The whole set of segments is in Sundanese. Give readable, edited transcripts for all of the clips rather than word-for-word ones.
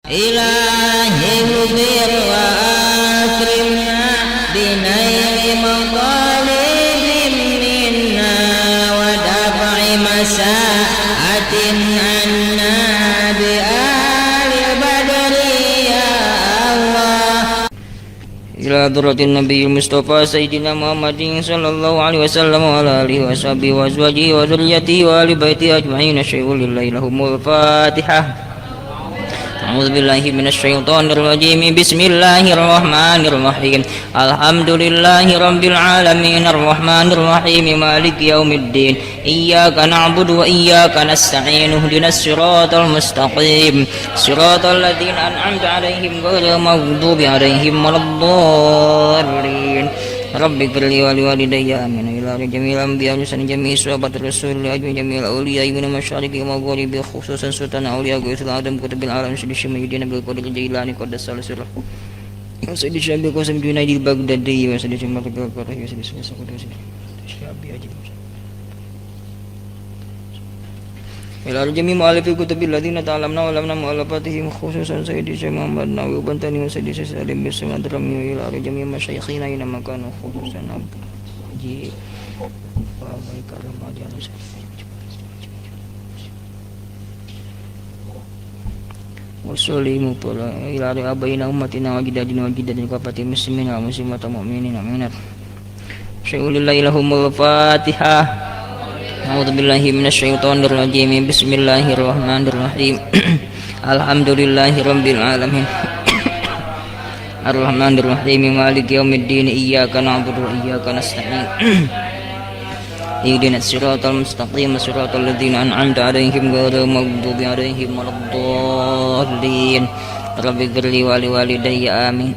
إلهي اغفر وأكرمنا بنيل مطالب منا ودفع مساءة عنا بآل بدر يا الله. إلى حضرة النبي المصطفى سيدنا محمد صلى الله عليه وسلم وعلى آله وصحبه وأزواجه وذريته وآل بيته أجمعين. شيء لله لهم الفاتحة. أعوذ بالله من الشيطان الرجيم. بسم الله الرحمن الرحيم. الحمد لله رب العالمين الرحمن الرحيم مالك يوم الدين. إياك نعبد وإياك نستعين. اهدنا الصراط المستقيم صراط الذين أنعمت عليهم غير المغضوب عليهم ولا الضالين. رب اغفر لي ولوالدي آمين. إلى جميع الأنبياء والمرسلين جميع صحابة الرسول لأجل جميع الأولياء من المشارق والمغارب خصوصا سلطان أولياء غيث العالم قطب العالم سيدي الشميدين بالقدر الجيلاني قدس الله سره وسيدي الشعبي قاسم جنيد البغدادي وسيدي شمال القرى وسيدي سيدي الشعبي أجل إلى جميع مؤلف الكتب الذين تعلمنا ولمنا مؤلفاتهم خصوصا سيدي الشيخ محمد ناوي بنتني وسيدي الشيخ سالم بن سماد الرمي إلى جميع مشايخنا أينما كانوا خصوصا أبو وسلم إلى أبينا أمتنا وجدادنا وجدادنا كافة المسلمين والمسلمات والمؤمنين والمؤمنات. شيء لله لهم الفاتحة. أعوذ بالله من الشيطان الرجيم. بسم الله الرحمن الرحيم. الحمد لله رب العالمين الرحمن الرحيم مالك يوم الدين. إياك نعبد وإياك نستعين. اهدنا الصراط المستقيم صراط الذين أنعمت عليهم غير المغضوب عليهم ولا الضالين. رب اغفر لي ولوالدي آمين.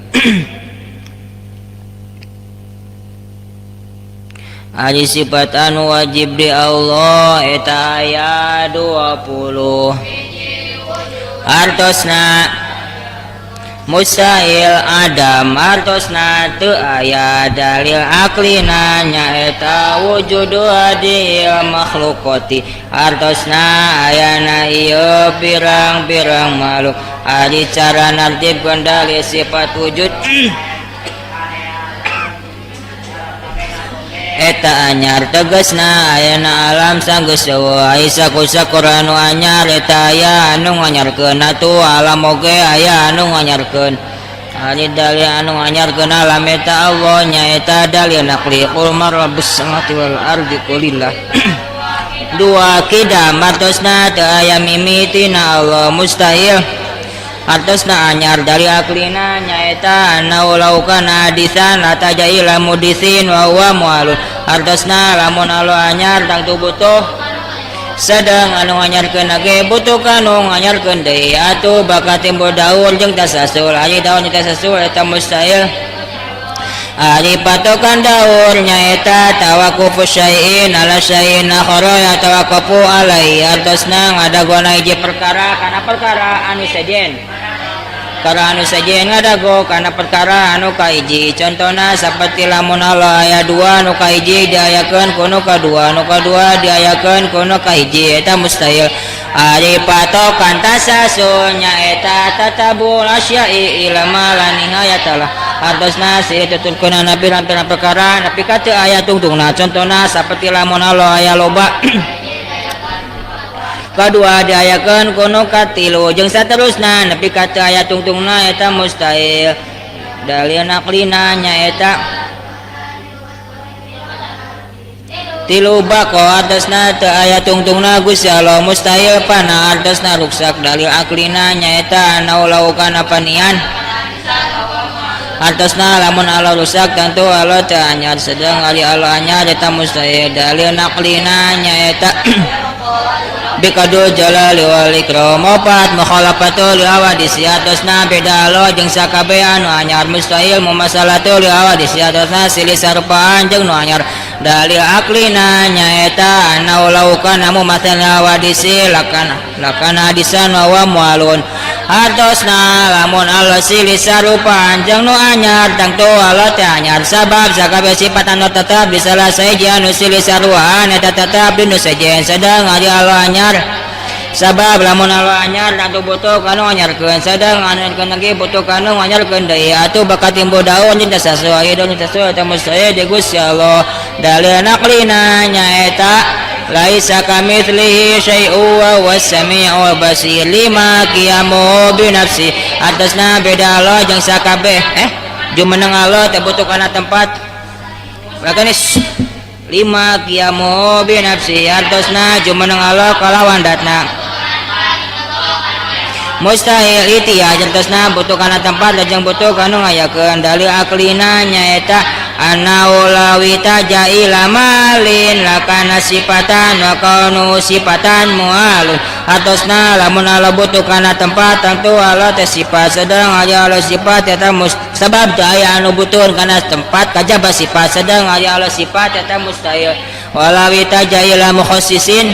Ari sifat anu wajib di Allah eta aya 20. Artosna mustahil adam artosna teu aya dalil aklina nyaeta wujudu adil makhlukoti artosna ayana ieu pirang-pirang makhluk. Ari cara nartibkeun dalil sifat wujud eta anyar tegasna ayana alam sanggeus eueuh. Ai saku-sakur anu anyar eta aya anu nganyarkeun atuh alam oge aya anu nganyarkeun. Ari dalil anu nganyarkeun alam eta Allah nyaeta dalil naqli qul marabbus samawati wal ardi qulillah. Dua kidam artosna teu aya mimitina Allah mustahil artosna anyar dari aklina nyaeta anau laukana hadisan latajaila mudisin wa huwa mualun. Artosna lamun Allah anyar tangtu butuh sedang anu nganyarkeun ge butuh kanu nganyarkeun deui atuh bakal timbul daur jeung tasasul. Ari daur jeung tasasul eta mustahil. Ari patokan daur nyaeta tawakufu syai'in ala syai'in akhara ya tawakufu alaihi artosna ngadagona hiji perkara kana perkara anu sejen. Perkara anu sejen ngadago kana perkara anu kahiji. Contona saperti lamun Allah aya dua nu kahiji diayakeun ku nu kadua, nu kadua diayakeun ku nu kahiji eta mustahil. Ari patokan tasasul nyaeta tatabul asya'i ila ma la nihayatalah. Artosna si tuturkeunana pirang-pirang perkara nepi ka teu aya tungtungna. Contona saperti lamun Allah aya loba kadua diayakeun ku nu katilu jeung saterusna nepi ka teu aya tungtungna eta mustahil. Dalil naqlina nyaeta tilu bako artosna teu aya tungtungna Gusti Allah mustahil pana artosna ruksak. Dalil aklina nyaeta anau laukana panian artosna lamun Allah rusak tentu Allah teu anyar sedang ari Allah anyar eta mustahil. Dalil naqlina nyaeta bikadu jalali wal ikram opat mukhalafatu li hawadisi artosna beda Allah jeung sakabeh anu anyar mustahil mumasalatu li hawadisi artosna silih sarupaan jeung nu anyar. Dalil aklina nyaeta anau laukana mumathal hawadisi lakana lakana hadisan wa huwa mualun. Artosna lamun Allah silih sarupaan jeung nu anyar tangtu Allah teh anyar sabab sakabeh sifat anu tetep di salah sahiji anu silih saruaan eta tetep di nu sejen sedang ari Allah anyar Sabab lamun Allah anyar atuh butuh kanu anyarkeun sadang anyarkeun lagi butuh kanu anyarkeun deui atuh bakal timbul daun jeung sasuai daun sasuai eta mustahil di Gusti Allah. Dalil naqlina nyaeta laisa kamitslihi syai'un wa huwas samiul basir lima qiyamu bi nafsi atasna beda Allah jeung sakabeh jumeneng Allah teh butuh kana tempat. Berarti lima qiyamu bi nafsi artosna jumeneng Allah kalawan datna mustahil itiya artosna butuh kana tempat jeung butuh kanu ngayakeun. Dalil aklina nyaeta anaulawita jaila malin lakana sifatan wa kaunu sifatan mualun artosna lamun Allah butuh kana tempat tentu Allah teh sifat sedang aya Allah sifat eta sabab teu aya anu butuh kana tempat kajaba sifat sedang aya Allah sifat eta mustahil. Walawita jaila mukhassisin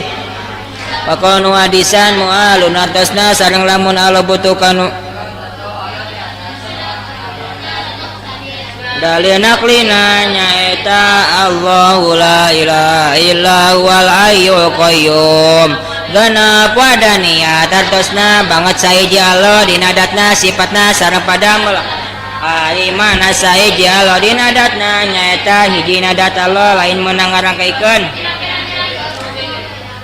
wa kaunu hadisan mualun artosna sareng lamun Allah butuh kanu dalil naqlina nyaeta Allahu la ilaha illa huwal hayyul qayyum genep wadaniyat artosna banget sahiji Allah dina datna sifatna sareng padamel ari mana sahiji Allah dina datna nyaeta hiji dat Allah lain meunang ngarangkaikeun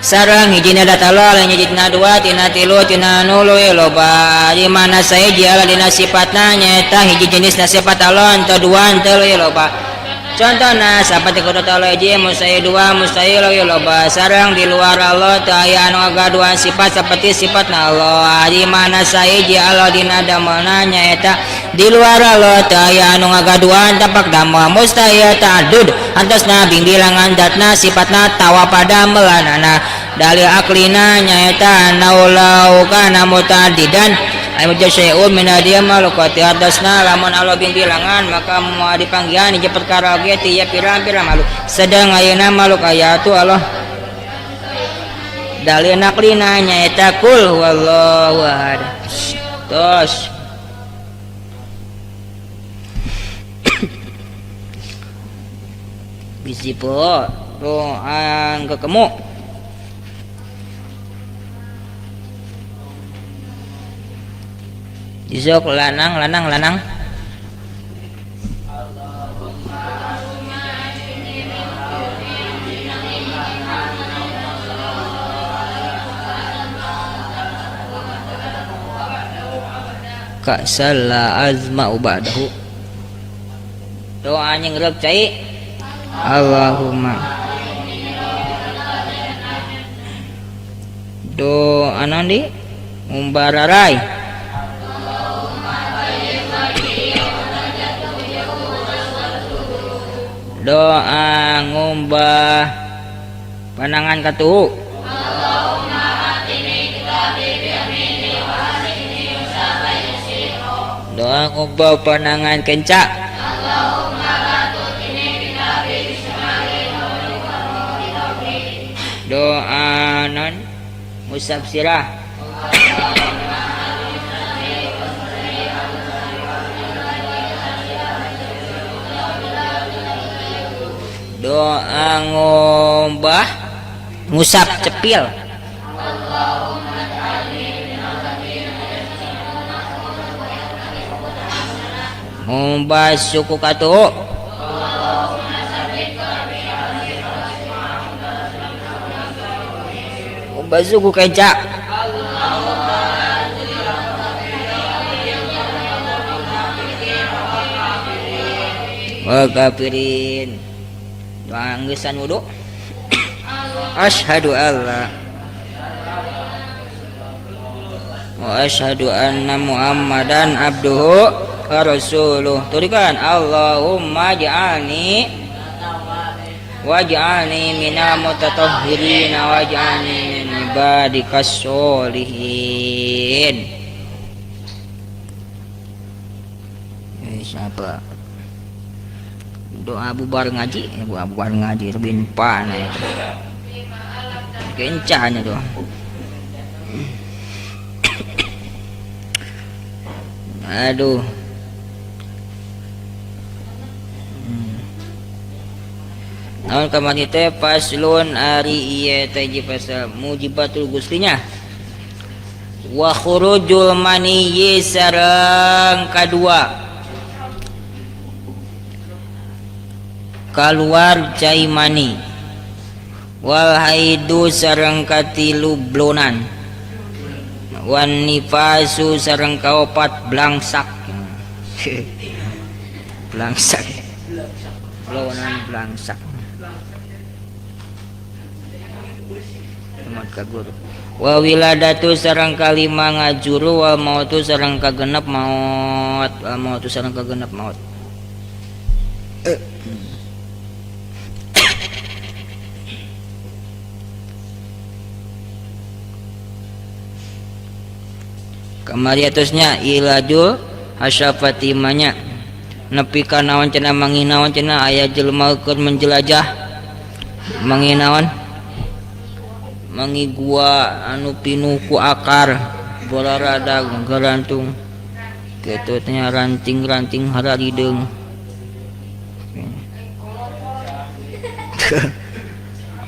sareng hiji dat Allah lain hiji tina dua tina tilu tina nulu loba. Di mana sahiji Allah dina sifatna nyaeta hiji jenis na sifat Allah henteu dua henteu leuwih loba. Contohna saperti kudrat Allah hiji mustahil dua mustahil leuwih loba. Sareng di luar Allah teu aya anu ngagaduhan sifat saperti sifatna Allah. Di mana sahiji Allah dina damelna nyaeta di luar Allah teu aya anu ngagaduhan tapak damel mustahil ta'addud antosna bingbilangan datna sifatna tawa pada melanana. Dalil aklina nyaeta naulau kana muta'addidan ay syai'un min hadiya malukati artosna lamun Allah bingbilangan maka moal dipanggihan hiji perkara oge ti ieu pirang-pirang makhluk sedang ayeuna makhluk aya atuh Allah. Dalil naqlina nyaeta kul huwallahu ahad. Tos bisi po doang kekemu Izok lanang lanang lanang Kak salah azma ubadahu doa nyengrep cai Allahumma doa nandi umbararai doa ngumbah panangan katuhu doa ngumbah panangan kencak doa non musab sirah doa ngumbah ngusap cepil ngumbah suku katuhu ngumbah suku kencak wa kafirin doa wudu asyhadu alla wa asyhadu anna muhammadan abduhu wa rasuluh. Tulikan Allahumma ja'alni waj'alni minal mutatahhirin waj'alni min ibadikas sholihin. Siapa doa bubar ngaji, doa bubar ngaji lebih panai kencahnya doa. Aduh. Naon kamari teh paslon ari ieu teh ji pasal mujibatul guslinya. Wa khurujul maniyyi sareng kadua kaluar cai mani wal haidu sareng katilu blonan wan nifasu sareng kaopat blangsak blangsak blonan blangsak teman ka guru wa wiladatu sareng kalima ngajuru wal mautu sareng kagenep maut wal mautu sareng kagenep maut. Kamari atusnya ilajul hasyafatimanya nepi ka naon cenah manginaon cenah aya jelema keur menjelajah manginaon mangi gua anu pinuh ku akar bolarada garantung kitu nya ranting-ranting hararideung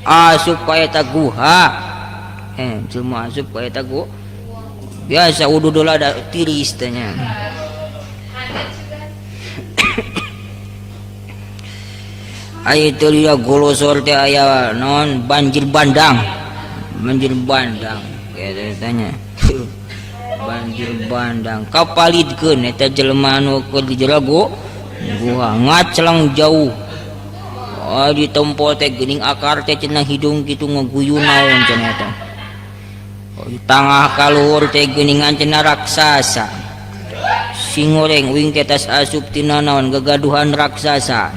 asup ka eta guha jelema asup ka eta guha biasa ududola da tiris teh nya. Aya teu liya golosor teh aya naon banjir bandang kitu teh nya. Banjir bandang kapalidkeun eta jelema anu keur di jero guha ngacleng jauh. Oh di tempo teh geuning akar teh cenah hidung kitu ngaguyun naon cenah eta. Di tangah kaluhur teh geuningan cenah raksasa. Singoreng uing teh tas asup tina naon gagaduhan raksasa.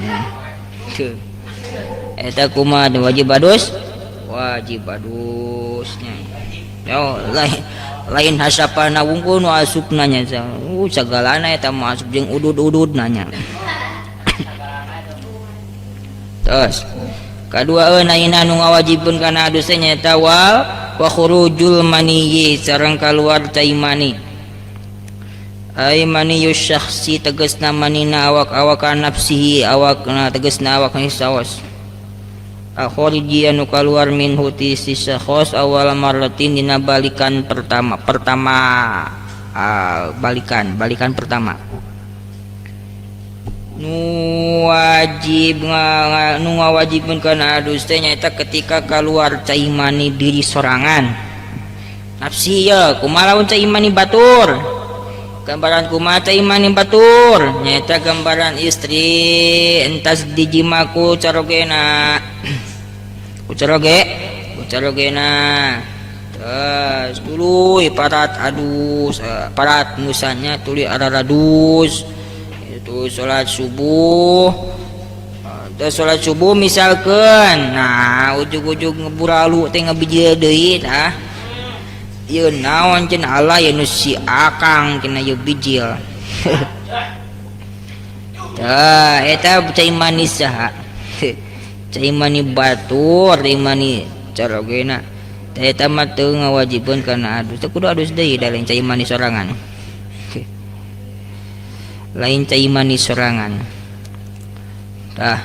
Eta kumaha wajib adus? Wajib adusnya. Yo lain hasapana wungkul nu asupna nya. Sagalana eta mah asup jeung udud-ududna nya. Terus kadua ayeuna nu ngawajibkeun kana adus teh nyaeta wal wa khurujul maniyyi sareng kaluar cai mani. Ai maniyyu syakhsi tegasna manina awak-awakan nafsihi awakna tegasna awak saos. Akhriji anu kaluar minhu ti si syakhs awal marratin dina balikan pertama, balikan pertama. Nu wajib nu ngawajibkeun kana adus teh nyaeta ketika kaluar cai mani diri sorangan. Nafsi ye kumaha lamun cai mani batur? Gambaran kumaha cai mani batur? Nyaeta gambaran istri entas dijima ku carogena. Ku caroge, ku carogena. Terus tuluy parat adus, parat nusanya tuluy araradus. Itu salat subuh. Terus salat subuh misalkan, nah ujug-ujug ngeburalu teh ngabijil deui tah. Ieu naon cenah Allah ieu nu si akang cenah ieu bijil. Tah eta cai manis saha? Cai mani batur, cai mani carogena. Tah eta mah teu ngawajibkeun kana adus. Teu kudu adus deui da lain cai mani sorangan. Lain cai mani sorangan. Tah.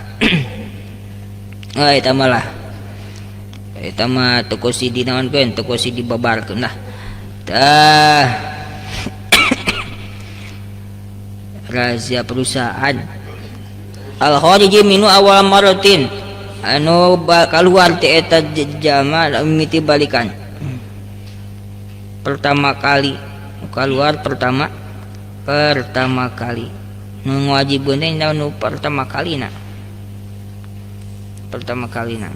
Eta mah lah. Eta mah teu kusi dinaonkeun, teu kusi dibabarkeun lah. Tah. Razia perusahaan. Al khariji minu awal maratin anu kaluar ti eta jama mimiti balikan. Pertama kali kaluar pertama kali nu ngawajibkeun teh nu pertama kalina. Pertama kalina.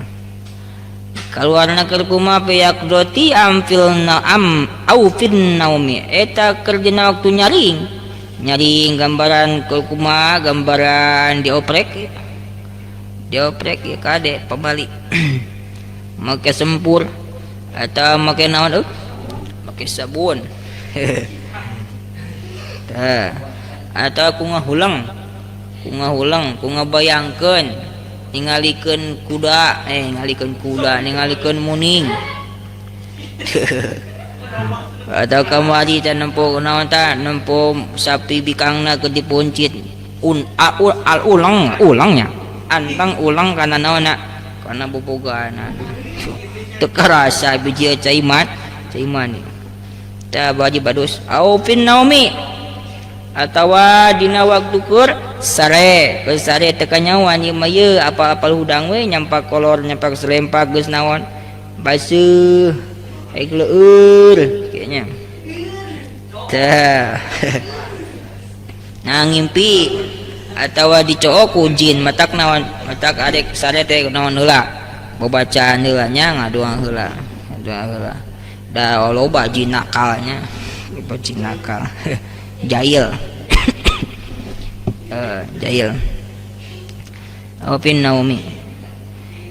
Kaluarna keur kumaha piyakdoti amfil na am au fin naumi eta keur dina waktu nyaring. Nyaring gambaran keur kumaha gambaran dioprek. Dioprek ya kade pabali. Make sempur atau make naon make sabun. Tah atau ku ngahulang, ku ngabayangkeun ningalikeun kuda, ningalikeun kuda, ningalikeun muning. Atau kamari teh nempo naon tah, nempo sapi bikangna keur dipuncit. Un a u al ulang, ulangnya. Antang ulang kana naonna? Kana bobogaana. Teu karasa biji cai mani. Tah wajib adus au fin naumi atawa dina waktu keur sare, keur sare teu kanyahoan ieu mah ieu apal-apal hudang we nyampak kolor nyampak selempak geus naon baseuh aik leueur kayaknya. Tah. Nah ngimpi atawa dicook ku jin matak naon matak arek sare teh naon heula babacaan heula nya ngadoa heula ngadoa heula da loba jin nakalnya loba jin nakal jail jail opin naumi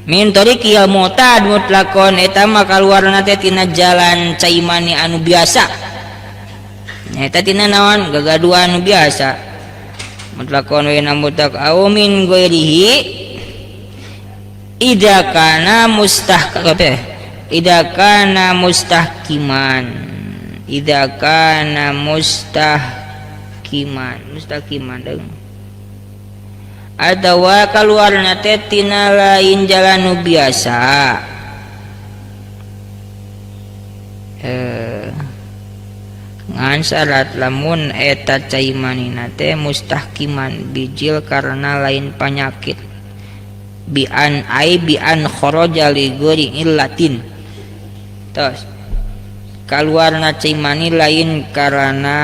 min tariqil mu'tad mutlaqon eta mah kaluarna teh tina jalan cai mani anu biasa eta tina naon gagaduhan anu biasa mutlaqon we na mutlaq au min ghairihi idza kana mustahkam idza kana mustahkiman idza kana mustahkiman mustahkiman deung atawa kaluarna teh tina lain jalan nu biasa ngan syarat lamun eta cai manina teh mustahkiman bijil karena lain penyakit bian ai bian kharaja li ghairi illatin tos kaluarna cai mani lain karena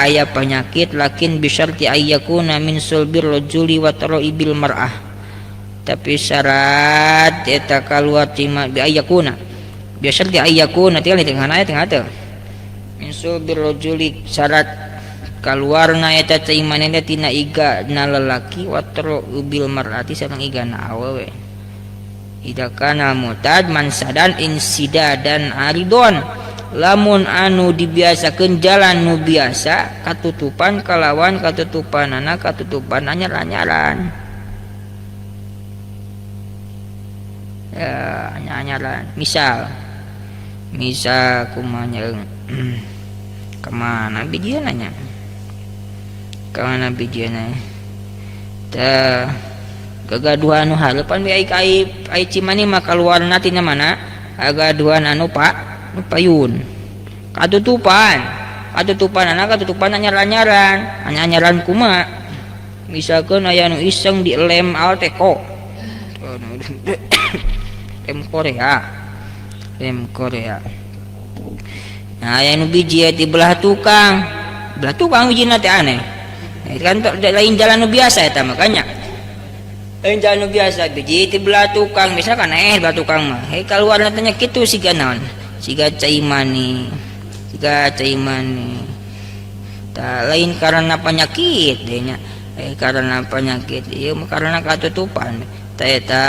aya penyakit lakin bisyarti ayyakuna min sulbir rajuli wa taraibil mar'ah tapi syarat eta kaluar cai mani bi ayyakuna bisyarti ayyakuna tinggal di tengah aya tengah teu min sulbir rajuli syarat kaluarna eta cai mani teh tina iga na lalaki wa taraibil mar'ati sareng igana awewe ida kana mutad mansadan insidadan aridon lamun anu dibiasakeun jalan nu biasa katutupan kalawan katutupanana katutupan anyar-anyaran ya anyar-anyaran misal misal kumaha kemana bijianna nya kemana bijianna tah gagaduhan nu hareupan we ai ai cimani mah kaluarna tina mana gagaduhan anu pak payun katutupan katutupan anak katutupan anyar-anyaran anyar-anyaran kumaha misalkan aya nu iseng di lem Alteco lem Korea lem Korea nah aya nu biji di belah tukang bijina teh aneh kan lain jalan nu biasa eta makanya lain jalan nu biasa biji di belah tukang misalkan belah tukang mah hei kaluarna teh nya kitu siga naon siga cai mani siga cai mani ta lain karena penyakit deh nya karena penyakit ieu mah karena katutupan ta eta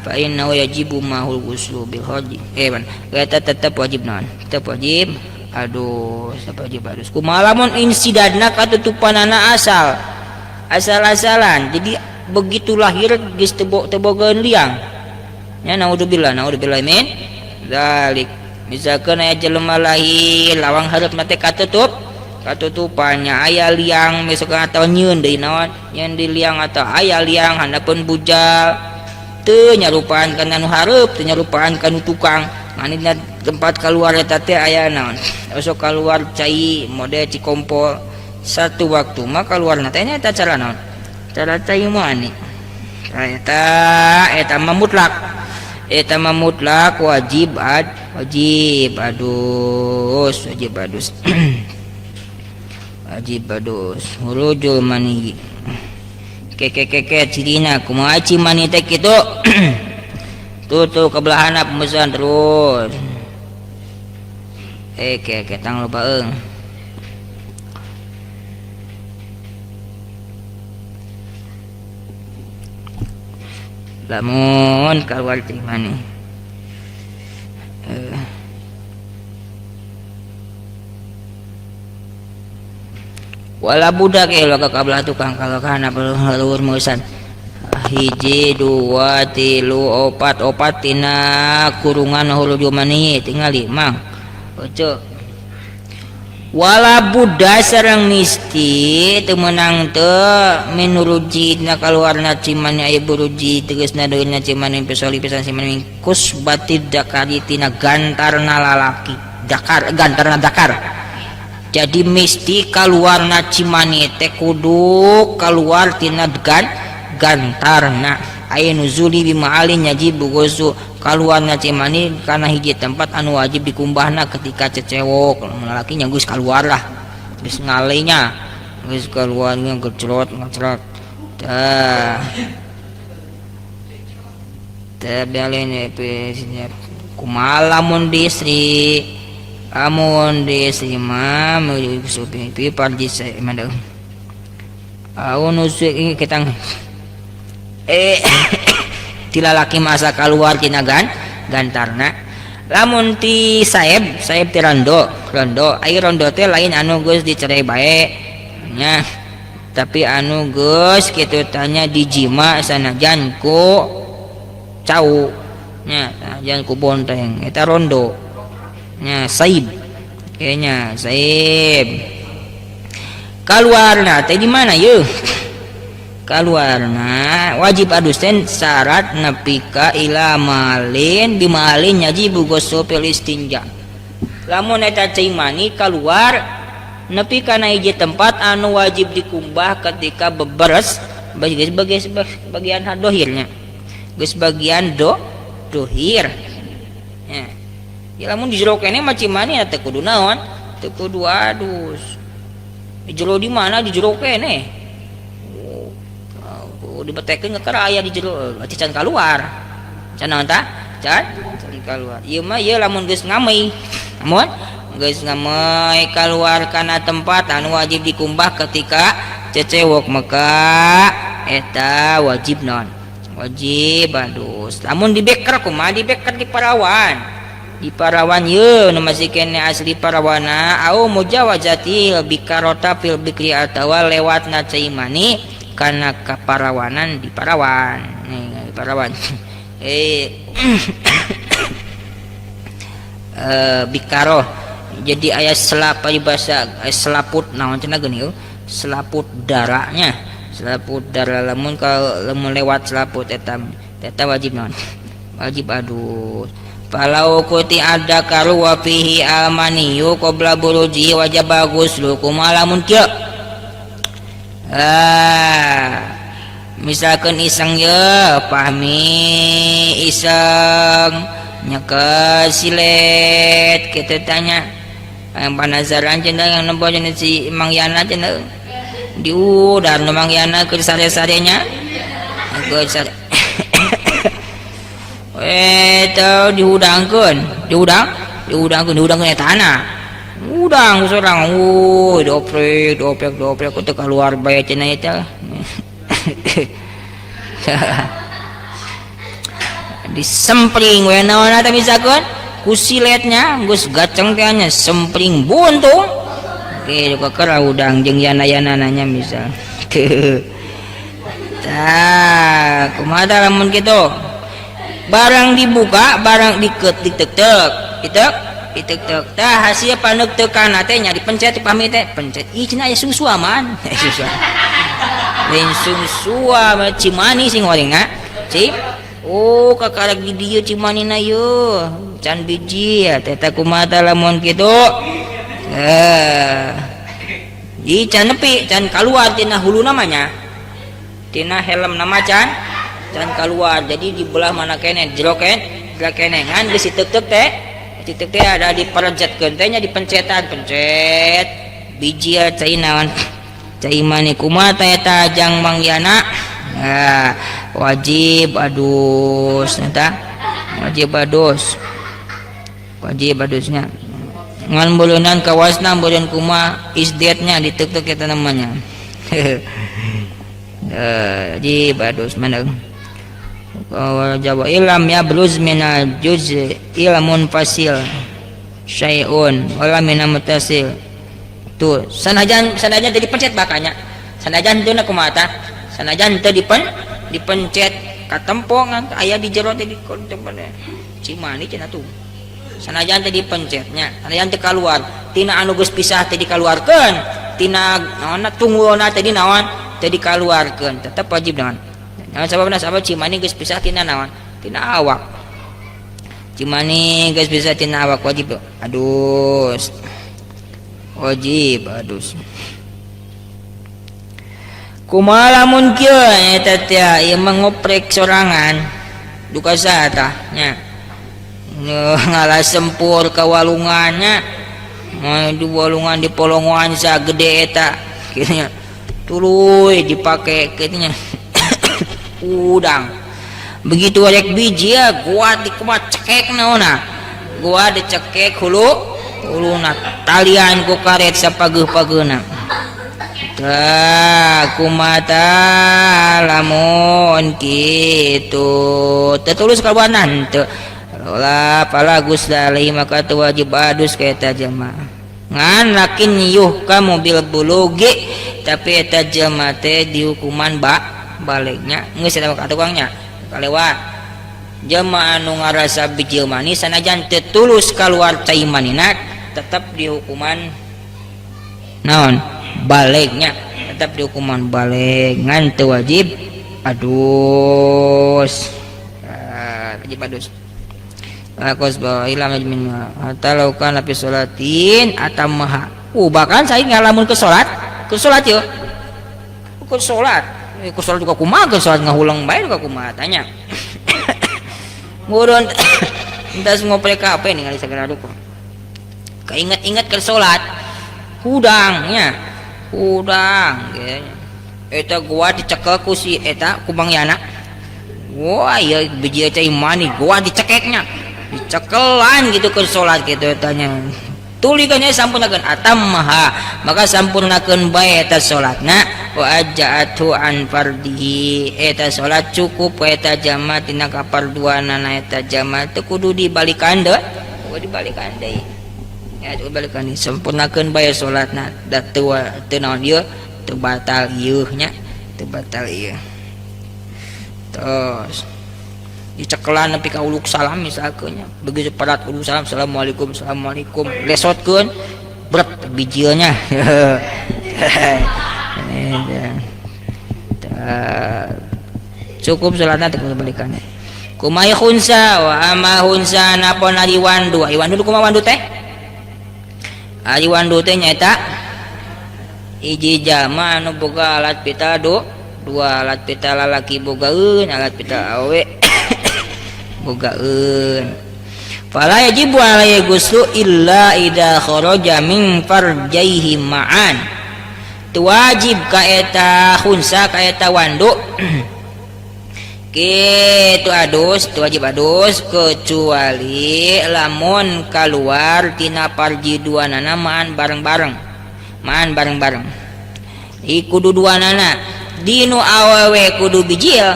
fa inna yajibu mahul ghuslu bil haji ban eta tetep wajib naon tetep wajib aduh tetep wajib adus kumaha lamun insidadna katutupanana asal asal-asalan jadi begitu lahir geus tebogeun liang nya naudzubillah naudzubillah min dalik misalkan aya jelema lahir lawang hareup teh katutup katutupannya aya liang misalkan atau nyieun deui naon nyieun di liang atau aya liang handapeun bujal teu nyarupaan kana nu hareup teu nyarupaan kana nu tukang ngan dina tempat kaluar eta teh aya naon osok kaluar cai mode cikompol satu waktu mah kaluarna teh nya eta cara naon cara cai mani eta eta mah mutlak eta mah mutlak wajib ad wajib adus wajib adus wajib adus hurujul mani keke cirina kumaha cimani teh kitu tuh kebelahana pemesan terus keke tang loba eung lamun kaluar cimani wala budak lo ka kabelah tukang kalau kana luhur meusan hiji dua tilu opat opat tina kurungan hulu mani tingali mang oce wala buddha sareng misti teu meunang teu minuruji dina kaluarna cimani aya buruji tegasna deuna cimani pesoli pisan cimani kusbatid dakari tina gantarna lalaki. Dakar gantarna dakar. Jadi mesti kaluarna cimani teh kudu kaluar tina gantarna. Aya nuzuli bima'alin yajibu ghuslu, kaluarna cimani kana hiji tempat anu wajib dikumbahna ketika cecewok. Lalaki nya geus kaluar lah, geus ngalenya, geus kaluarnya gecrot ngecrot. Tah teh balen kumaha lamun di istri, amun di istri mah pi parji mana aun kita ti lalaki masa keluar tina gantarna. Lamun ti saeb, saeb ti rondo, rondo ai rondo teh lain anu geus dicerai bae nya, tapi anu geus kitu tanya dijima sanajan ku cau nya, sanajan ku bonteng, eta rondo nya, saib kayaknya. Saib kaluarna teh di mana yeuh? Kaluarna wajib adus teh syarat nepi ka ila malin bimalin yajibu ghuslu fil istinja. Lamun eta cai mani kaluar nepi kana hiji tempat anu wajib dikumbah ketika beberes, geus bagian dohirnya, geus bagian dohir nya. Ya, lamun di jero keneh mah cimani teu kudu naon, teu kudu adus. Di jero di mana? Di jero keneh. Oh, dibetekeun keur aya di jero, berarti can kaluar. Can naon tah? Can kaluar. Ieu mah ieu lamun geus ngamei. Lamun geus ngamei kaluar kana tempat anu wajib dikumbah ketika cecewok, maka eta wajib naon? Wajib adus. Lamun di beker kumaha? Di beker di parawan. Di parawan ye nu masih kene asli parawana au mujawazatil bikarota fil bikri atawa lewatna cai mani kana kaparawanan di parawan. Nih di parawan. Bikaroh. Jadi aya selap paribasa aya selaput naon cenah geuning selaput darahnya. Selaput darah lamun kalau lamun lewat selaput eta eta wajib naon? Wajib adus. Falau kuti ada karu wa fihi almaniyu qabla buruji wajib ghuslu. Kumaha lamun kieu? Misalkan iseng ye pahmi iseng nyeke silet kita tanya yang panasaran cenah yang nempo cenah si Mang Yana cenah diudar nu Mang Yana ke sare-sarenya ke sare eta dihudangkeun, dihudangkeun, dihudangkeun eta tanah udang sorang, dioprek dioprek dioprek teu keluar bae cenah eta. Disempring we naon eta misalkeun ku siletnya geus gaceng teh nya sempring buntung ge kakara udang jeung yana-yana nanya misal. Tah kumaha tah lamun kitu? Barang dibuka, barang diket, ditek-tek, ditek, ditek-tek. Tah hasil paneuk-teukan teh nya dipencet pami teh, pencet. Ih cenah aya sungsua man. Susua. Lain sungsua mah cimani sing gorengna. Cim. Oh, kakarek di dieu cimanina yeuh. Can biji ya teh kumaha tah lamun kitu? Di can nepi, can kaluar tina hulu namanya. Tina helm nama can can keluar. Jadi di belah mana kene jero kene, jero kene ngan geus diteuk-teuk teh, diteuk teh ada diperejetkeun teh nya dipencetan, pencet biji cai naon cai mani. Kumaha teh eta jang Mang Yana? Nah, wajib adus eta, wajib adus, wajib adusnya ngan beuleunnan kawasna beuleun kumaha isdetnya diteuk-teuk eta namanya. Wajib adus mana Jawa ilam ya bluz minal juz ilmun fasil syai'un wala minal mutasil tuh sanajan sanajan teu dipencet bakanya sanajan teu na kumaha tah sanajan teu dipencet katempongan aya di jero teh di cimani cenah tuh sanajan teu dipencetnya sanajan teu kaluar tina anu geus pisah teh dikaluarkeun tina naonna tunggulna teh di naon teh dikaluarkeun tetep wajib naon. Naon sababna? Sabab cimani geus pisah tina naon? Tina awak. Cimani geus bisa tina awak wajib adus. Wajib adus. Kumaha lamun kieu eta teh ieu mah ngoprek sorangan duka saha tah nya. Ngalah sempur ka walungannya. Di walungan di polongoan sagede eta kitu nya. Tuluy dipake kitu nya. Udang. Begitu rek biji ya gua dikumat cekek naonna. Gua dicekek hulu huluna talian ku karet sapageuh-pageuna. Tah kumata lamun kitu teu tulus kaluaran teu. Lah fala gusla alaihi maka teu wajib adus ka eta jelema. Ngan lakin yuhkamu bil bulugi tapi eta jelema teh dihukuman baliknya geus eta mah tukangnya kalewat. Jelema anu ngarasa bijil mani sanajan teu tulus kaluar cai manina tetep dihukuman naon baliknya, tetap dihukuman balik ngan teu wajib adus. Wajib adus. Lakos bawa ilam min hatta law kana fi sholatin atammaha. Bahkan saya ngalamun ke salat yeuh. Ke salat. Ke salat juga kumaha, ke salat ngahulang bae juga kumaha tanya. Murun entas ngoprek apa ningali sagala rupa. Kaingat-ingat ke salat. Hudangnya. Hudang kayaknya. Eta gua dicekel ku si eta ku Bang Yana. Wah, ya biji cai mani gua dicekeknya. Dicekelan gitu ke salat gitu etanya. Tuli kan sampurnakeun atammaha, maka sampurnakeun bae eta salatna wa aja'atu an fardihi eta salat cukup eta jama tina kaparduanana eta jama teu kudu dibalikan deui, kudu dibalikan deui. Ya kudu dibalikan deui, sampurnakeun bae salatna da teu teu naon ieu teu batal ieu nya, teu batal ieu. Terus dicekelan nepi ka uluk salam misalkeun nya, begitu parat uluk salam assalamualaikum assalamualaikum lesotkeun brep bijilnya. Cukup salatna teu kudu balikan. Kumaha khunsa wa ama khunsa napon ari wandu. Ari wandu kumaha wandu teh? Ari wandu teh nyaeta hiji jalma anu boga alat vital dua alat vital lalaki bogaeun, alat vital awewe bogaeun. Fala yajibu alaihi ghuslu illa idza kharaja min farjaihi ma'an. Teu wajib ka eta khunsa ka eta wandu. Kitu adus, teu wajib adus kecuali lamun kaluar tina parji duanana ma'an bareng-bareng. Ma'an bareng-bareng. I kudu duanana dinu awewe kudu bijil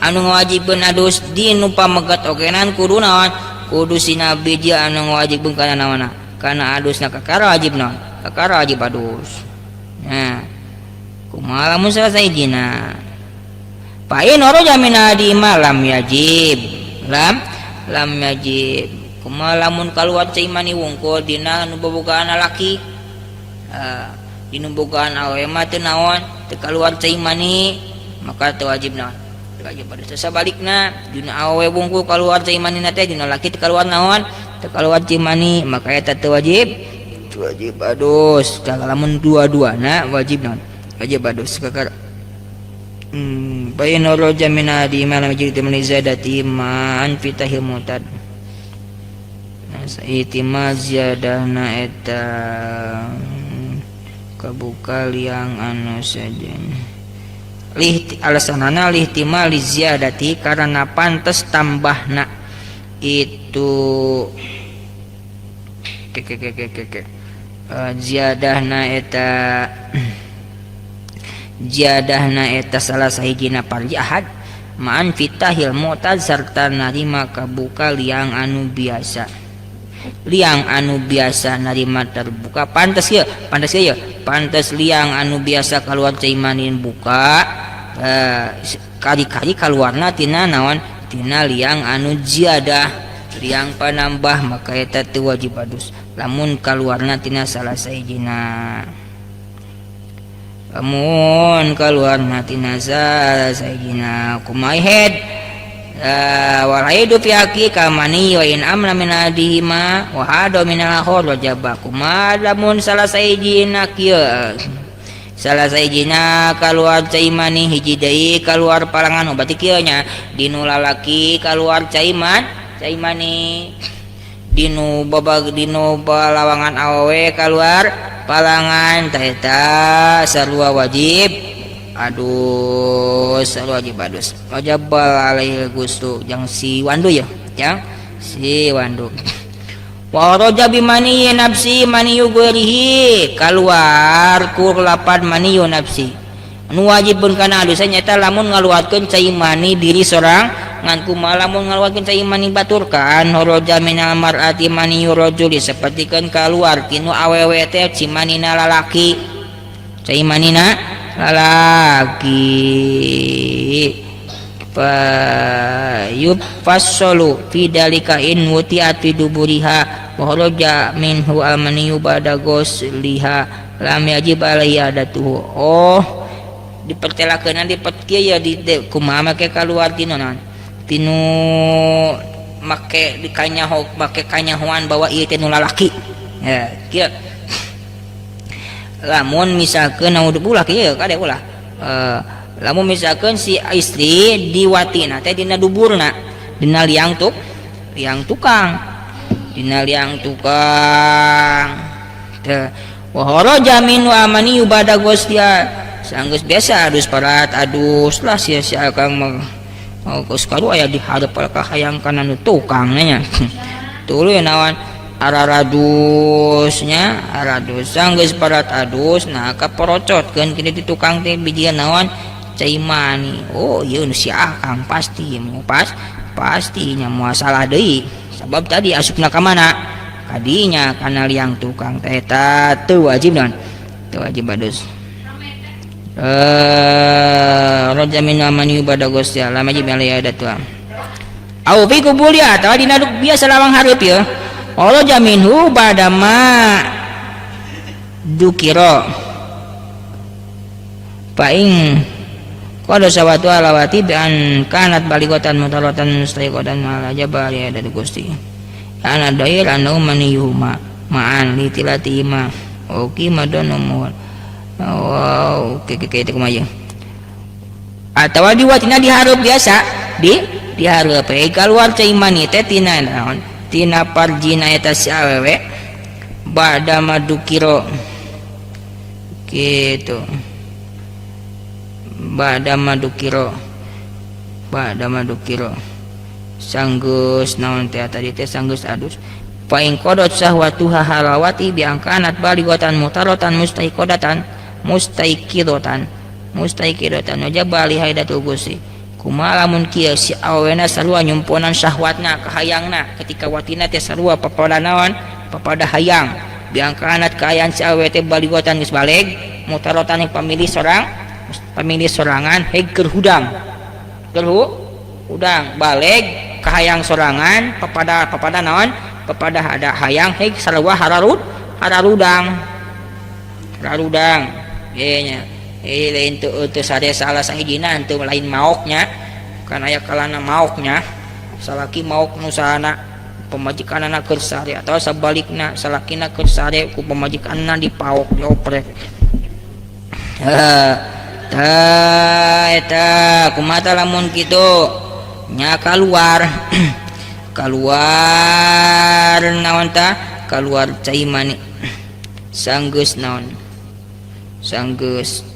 anu ngawajibkeun adus, dinu pamegat ogenan kudu naon? Kudu sina bijil anu ngawajibkeun kana naonna? Kana adusna kakara wajib naon? Kakara wajib adus. Nah, kumaha lamun salah hijina? Fa in kharaja min adi malam yajib. Lam yajib. Kumaha lamun kaluar cai mani wungkul dina anu bobogaan lalaki? Dinu bogaan awewe mah teu naon? Teu kaluar cai mani, maka teu wajib naon? Teu wajib adus. Sabalikna dina awewe wungkul kaluar cai manina teh dina laki teu kaluar naon? Teu kaluar cai mani, maka eta teu wajib. Teu wajib adus. Tah lamun dua-duana wajib naon? Wajib adus kakara. Bayin roja min adi malam jadi teman ziyadati ma'an fitahil mutad. Ihtimal ziyadahna eta kabuka liang anu sajen. Alasanana lihtimal ziyadati karena pantes tambahna itu ke ke ke ke ke ke. Ziyadahna eta jadahna eta salah sahijina parji ahad ma'an fitahil mu'tad sarta narima kabuka liang anu biasa. Liang anu biasa narima terbuka pantes ieu, pantes ieu, pantes liang anu biasa kaluar cai manin buka, kali-kali kaluarna tina naon? Tina liang anu ziyadah, liang panambah, maka eta teu wajib adus lamun kaluarna tina salah sahijina. Lamun kaluarna tina salah sahijina kumaha head Wal haidu fi haqiqa mani wa in amna min adihima wa hadu min al-akhar wajaba. Kumaha lamun salah sahijina kieu, salah sahijina kaluar cai mani, hiji deui kaluar palangan. Oh, berarti kieu nya, dinu lalaki kaluar cai man cai mani, dinu babag dinu balawangan awewe kaluar palangan, tah eta sarua wajib adus, sarua wajib adus, wajib alaihi ghuslu jang si wandu ya, jang si wandu. Wa raja bi mani nafsi maniyu ghairihi, kaluar kur lapan maniyu nafsi. Nu wajib pun kana adus nyaeta lamun ngaluarkeun cai mani diri sorang ngan. Kumaha lamun ngaluarkeun cai mani batur? Kan horoja minal mar'ati maniyu rajuli, sapertikeun kaluar tinu awewe teh cai manina lalaki, cai manina lalaki. Yufassalu fi dalika in wuti'at fi duburiha wa kharaja minhu al-maniyu ba'da ghusliha lam yajib alaihi adatuhu. Oh, dipertelakeun dipet kieu ya, di kumaha make kaluar tinu naon, tinu make dikanyaho, make kanyahoan bahwa ieu teh nu lalaki ya. Kieu lamun misalkeun ulah kieu kade ulah, lamun misalkan si istri diwatina teh dina duburna, dina liang tuk liang tukang, dina liang tukang teh, wa kharaja min wa amani bada ghusliha, sanggeus biasa adus, parat adus lah sia si akang mah. Oh, geus karu aya di hareup ka hayang kana nu tukang nya, tuluy naon araradusnya, aradus sanggeus parat adus, nah kaporocotkeun kini di tukang teh bijian naon, cai mani. Oh, ieu nu si akang pasti mau pas pastinya moal salah deui, sabab tadi asupna ka mana, kadinya kana liang tukang teh. Eta teu wajib naon, teu wajib adus. Raja min amani bada ghusli lam yajib alaihi adatu au fi kubulia atawa dina biasa lawang hareup ya. Raja minhu bada ma dukira fa in qad sawatu alawati bi an kanat baligatan mutaratan mustaiqatan ala jabal dari Gusti ana dair anau maniyuhuma ma'an litilati ma oke madon umur. Wow, oke oke itu kumaha atawa diwatina dihareup biasa di dihareup keluar cai mani teh tina naon, tina parjina eta si awewe ba'da madukiro gitu, ba'da madukiro, ba'da madukiro sanggeus naon teh tadi teh, sanggeus adus. Fa in qadot syahwatuha halawati bi angkanat balighatan mutaratan mustaiqodatan mustaiqidatan mustaiqidatan wajib bali haidatul ghusli. Kumaha lamun kieu, si awena sarua nyumponan syahwatna, kahayangna ketika watina teh sarua papada naon, papada hayang, bi angkanat kaayaan si awewe teh balighatan geus baleg, mutaratan yang pamilih sorang, pamilih sorangan, heg keur hudang, keur hudang, baleg kahayang sorangan, papada papada naon, papada ada hayang heg sarua hararud hararudang hararudang nya. Eh, lain teu teu sare salah sahijina teu lain maoknya kan, aya kalana maoknya, salaki maok nu sahana pamajikanana keur sare atau sabalikna salakina keur sare ku pamajikanna dipaok, dioprek. Heh, tah eta kumaha lamun kitu nya, keluar keluar naon tah, keluar cai mani sanggeus naon, sanggeus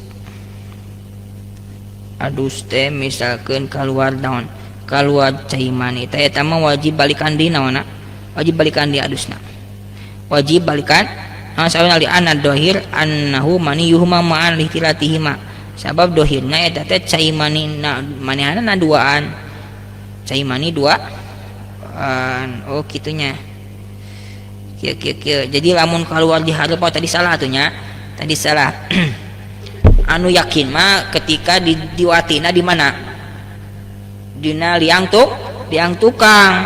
adus teh, misalkeun keluar naon, keluar cai mani teh, eta mah wajib balikan di naonna, wajib balikan di adusna, wajib balikan. Nah, sauna li anna dohir annahu mani yuhuma ma'an lihtilatihima, sabab dohirna eta teh cai mani na manehna duaan, cai mani dua. Oh, kitunya, kieu kieu kieu. Jadi lamun keluar di hareup, oh, tadi salah atuh nya, tadi salah. Anu yakin mah ketika di diwatina di mana, dina liang tuk liang tukang,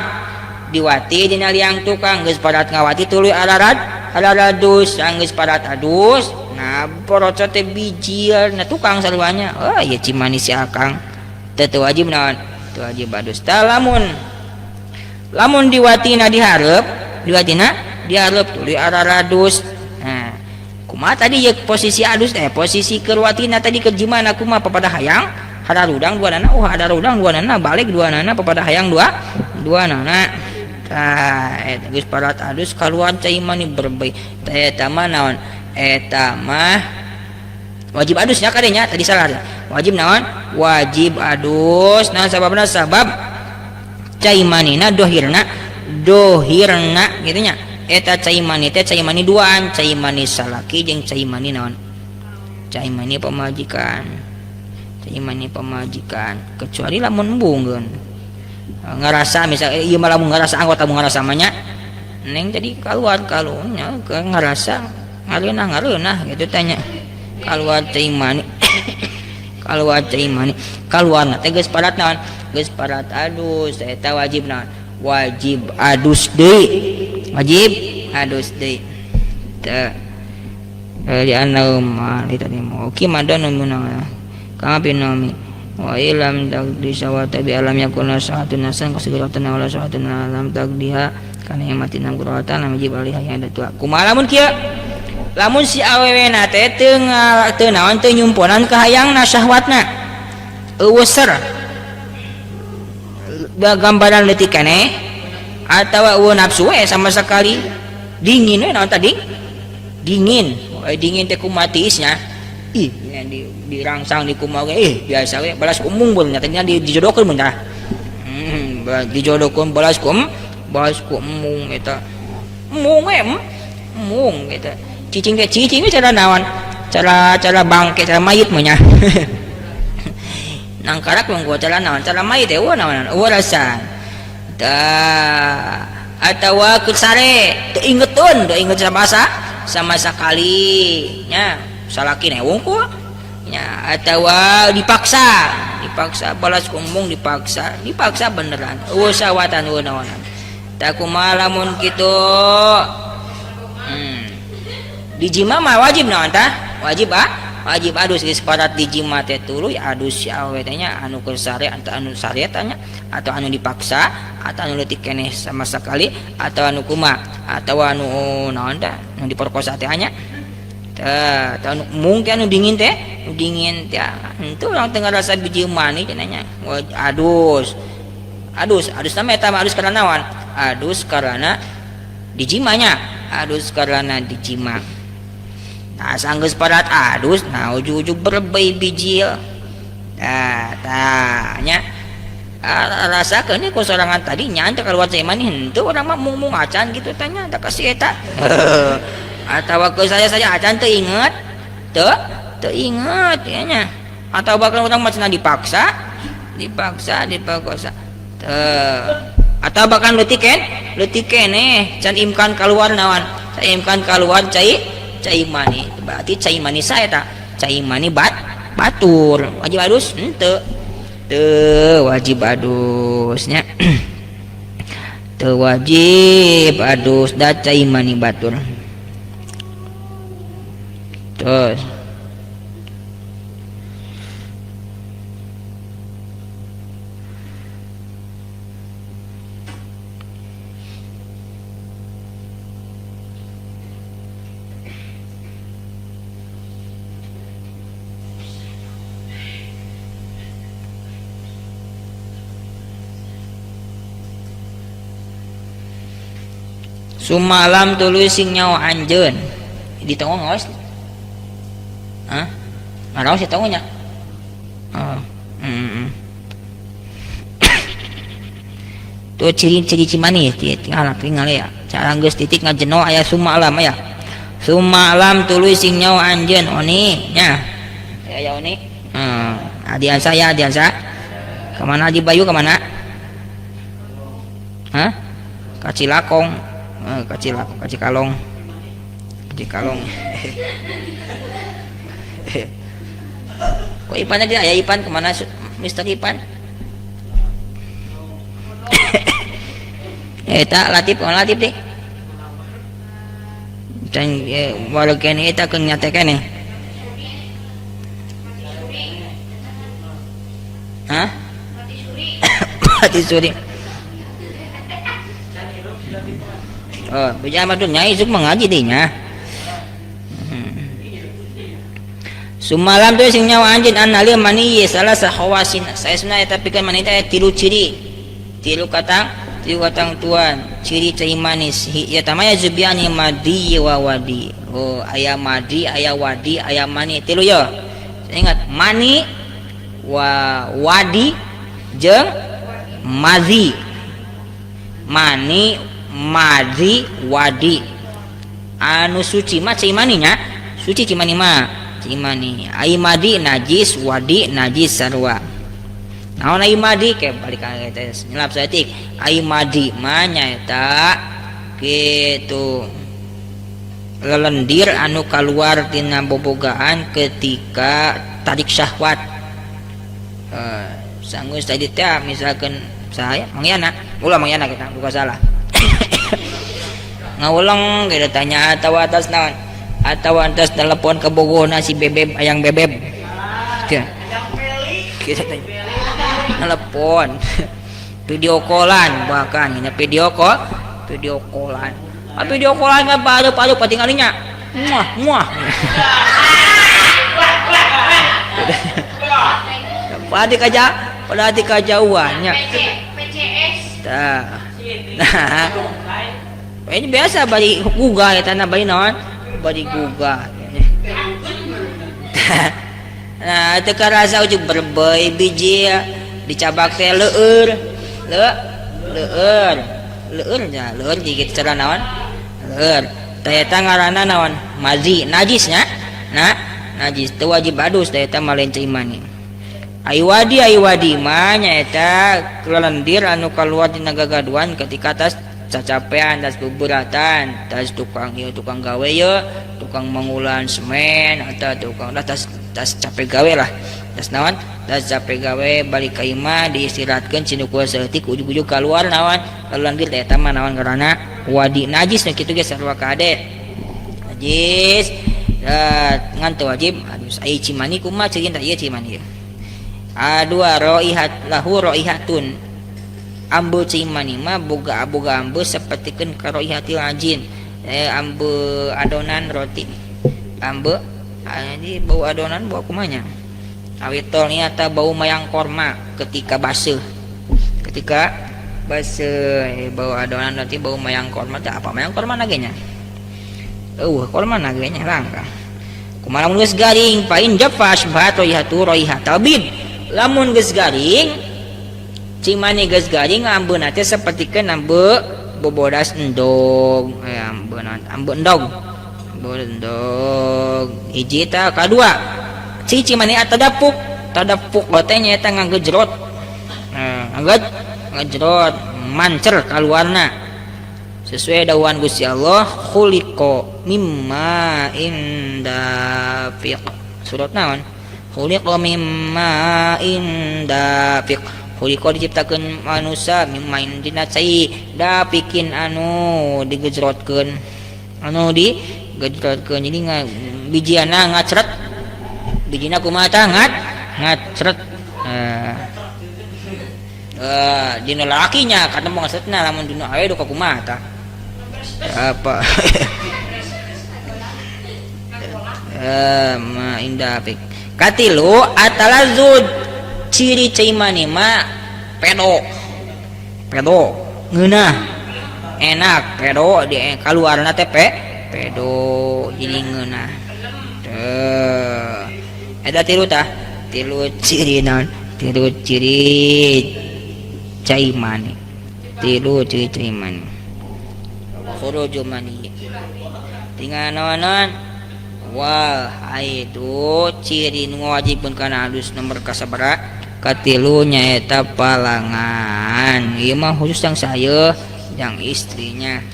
diwati dina liang tukang, geus parat ngawati tuluy ararad araradus, geus parat adus, nah porocot teh bijil na tukang saruanya. Oh iya, cimani si akang teu wajib naon, Teu wajib adus. Tah lamun lamun diwatina dihareup, diwatina dihareup tuluy araradus. Nah, kumaha tadi ye posisi adus teh, posisi keur watina tadi keur jimana kumaha papada hayang hararudang dua nana, oh hararudang dua nana, balik dua nana papada hayang dua dua nana. Tah eta geus parat adus kaluar cai mani berbei. Tah eta mah naon? Eta mah wajib adusnya kadenya tadi salah. Wajib naon? Wajib adus. Nah sababna sabab cai manina dohirna dohirna kitu nya. Eta cai mani teh cai mani duaan, cai mani salaki jeung cai mani naon? Cai mani pamajikan. Cai mani pamajikan kecuali lamun embungeun. Ngarasa misal ieu mah lamun ngarasa anggota mun ngarasa mah nya neng jadi kaluar kalunya ke ngarasa ngareunah-ngareunah gitu tanya. Kaluar cai mani kaluar cai mani kaluarna teh geus parat naon? Geus parat adus. Eta wajib naon? Wajib adus deui. Wajib adus deui. Teu li anna ma li tadi mau ki madan mun kama binomi wa ilam taqdi sawata bi alam yakuna sa'atun nasan kasiguratan wala sa'atun alam taqdiha kana yamatin nam quratan lam yajib alaiha ya tua. Kumaha lamun kieu? Lamun si awewena teh teu teu naon teu nyumponan kahayangna syahwatna. Eueuh ser. Gambaran leutik keneh atawa eueuh nafsu we sama sekali. Dingin we naon tadi? Dingin. Dingin teh kumaha tiisnya? Ih, nya dirangsang di kumaha ge ih biasa we balas kumung mun nya teh dijodohkeun mun tah. Dijodohkeun balas kum balas kumung eta. Mung we mung eta. Cicing teh cicing we cara naon? Cara cara bangke cara mayit mun nya. Nangkarak mung cara naon? Cara mayit teh eueuh naon? Eueuh rasa. Tah atawa keur sare teu ingeteun, teu inget sama sama sekali nya. Salaki wungkul nya atawa dipaksa, dipaksa balas kumbung dipaksa, dipaksa beneran. Eueuh sawatan eueuh naonan. Tah kumaha lamun kitu? Dijima mah wajib naon tah? Wajib ah? Wajib adus geus parat dijima teh tuluy adus si awewe teh nya anu keur sare atau anu sare tah nya atau anu dipaksa atau anu leutik keneh sama sekali atau anu kumaha atau anu naon tah anu diperkosa teh nya. Tah, mungkin anu dingin teh, dingin teh henteu urang teu ngarasa biji mani cenah nya. Adus. Adus, adus na mah eta mah adus karena naon? Adus karena dijimanya, adus karena dijima. Nah, sanggeus parat adus, nah ujug-ujug berbei bijil. Tah, tah nya. Rasakeun ku sorangan tadi nya teu kaluar cai mani henteu urang mah mung-mung acan kitu teh nya da kasih eta. Atawa ke saya saja acan teu inget, teu inget ya nya. Atau bahkan urang mah cenah dipaksa, dipaksa, diperkosa. Teu. Atau bahkan leutik leutik keneh can imkan kaluar naon? Can imkan kaluar cai cai mani. Berarti cai mani sae ta? Cai mani batur. Wajib adus henteu. Teu wajib adusnya. Teu wajib adus da cai mani batur. Terus sumalam tuluy sing nyawa anjeun di tongong ngaos. Hah? Ngaraos di tongongnya? Oh. Tuh ciri-ciri cimani tinggal tinggal ya. Cara geus titik ngajeno aya sumalam aya. Sumalam tuluy sing nyawa anjeun oni nya. Aya oni. Adiansa ya adiansa. Kemana Haji Bayu kemana? Hah? Kacilakong. Kacilakong, Kacikalong. Kacikalong. Kok Ipan tadi aya Ipan kemana Mister Ipan? Eta Latif, oh Latif deh. Can walau kene eta keun nyate kene. Hah? Mati suri. Oh, beja mah tuh nyai isuk mengaji deh nya. Sumalam tuh sing nyawa anjeun annali mani salah sahawasin. Saya sebenarnya tapi kan mani teh tilu ciri. Tilu katang tuan, ciri cai manis. Ya tamaya zubiani madi wa wadi. Oh, aya madi, aya wadi, aya mani. Tilu yo. Ingat mani wa wadi jeung madhi. Mani, madhi, wadi. Anu suci mah cai mani nya. Suci cai mani mah. Cai mani. Ai madi najis, wadi najis sarua. Naon ai madi ke balik ka teh nyelap saeutik. Ai madi mah nyaeta kitu. Lelendir anu kaluar tina bobogaan ketika tarik syahwat. Sanggeus tadi teh misalkan saya Mang Yana, ulah Mang Yana kita bukan salah. Ngawulang kita tanya atau atas naon atau atas telepon ke Bogor si bebeb ayang bebeb. Kita tanya telepon video callan bahkan ini video callan. Video callan kan paru-paru patinggalinya. Muah muah. Pada kaja, pada kajauhannya. Tah. Nah. Ini biasa bari gugah ya tanah bari naon? Bari gugah. Nah, teu karasa ujug berbei biji dicabak teh leueur. Leueur. Leueur nya, leueur gigit cara naon? Leueur. Tah eta ngaranna naon? Mazi, najisnya. Nah, najis teu wajib adus tah eta mah lain cai mani. Ai wadi mah nyaeta lelendir anu kaluar dina gagaduan ketika tas cacapean, tas beberatan, tas tukang ieu tukang gawe ye, tukang mangulan semen atau tukang lah tas capek gawe lah. Tas naon? Tas capek gawe balik ka imah diistirahatkeun cinu ku saeutik ujug-ujug kaluar naon? Lelendir teh eta mah naon ngaranna? Wadi najis nu kitu ge sarua kade. Najis ngan teu wajib adus. Ai cimani kumaha ceuing tah ieu cimani ieu. Adua roihat lahu roihatun. Ambu cimani mah boga ambu sapertikeun ka roihatil ajin. Ambu adonan roti. Ambu jadi bau adonan bau kumanya. Awitol nyata bau mayang korma ketika baseuh. Ketika baseuh bau adonan roti bau mayang korma teh apa mayang korma nage nya? Eueuh korma nage nya langka. Kumaha mun geus garing fa in jaffa asbahat roihatu roihatal bid. Lamun geus garing cimani geus garing ambeuna teh sapertikeun ambe bobodas endog, ambeuna ambe endog. Ambe endog hiji tah kadua. Cimani atadapuk, tadapuk teh nyaeta ngagejrot. Ngagejrot mancer kaluarna. Sesuai dawuhan Gusti Allah khuliqa mimma indafiq. Surat naon? Khuliqa mimma indafiq. Khuliqa diciptakeun manusia mimma dina cai dafikin anu digejrotkeun. Anu digejrotkeun jadi bijiana ngacret. Bijina kumaha tah ngacret. Dina lakinya karena maksudna lamun dina awe duka kumaha tah. Apa? Ma indafik. Katilu atalazud ciri cai mani mah pedo. Pedo ngeunah. Enak pedo di kaluarna teh pedo jadi ngeunah. Teu. Eta tilu tah, tilu ciri naon? Tilu ciri cai mani. Tilu ciri cai mani. Khuruju mani. Tinggal naon-naon? Wal haidu ciri nu wajibkeun kana adus nomor kasabaraha? Katilu nyaeta palangan. Ieu mah khusus yang saya, yang istrinya.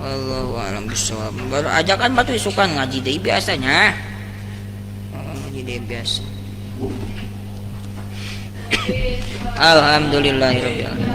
Wallahu a'lam bishawab. Baru ajakan batu isukan ngaji deui biasanya. Ngaji deui biasa. Alhamdulillahirabbil alamin.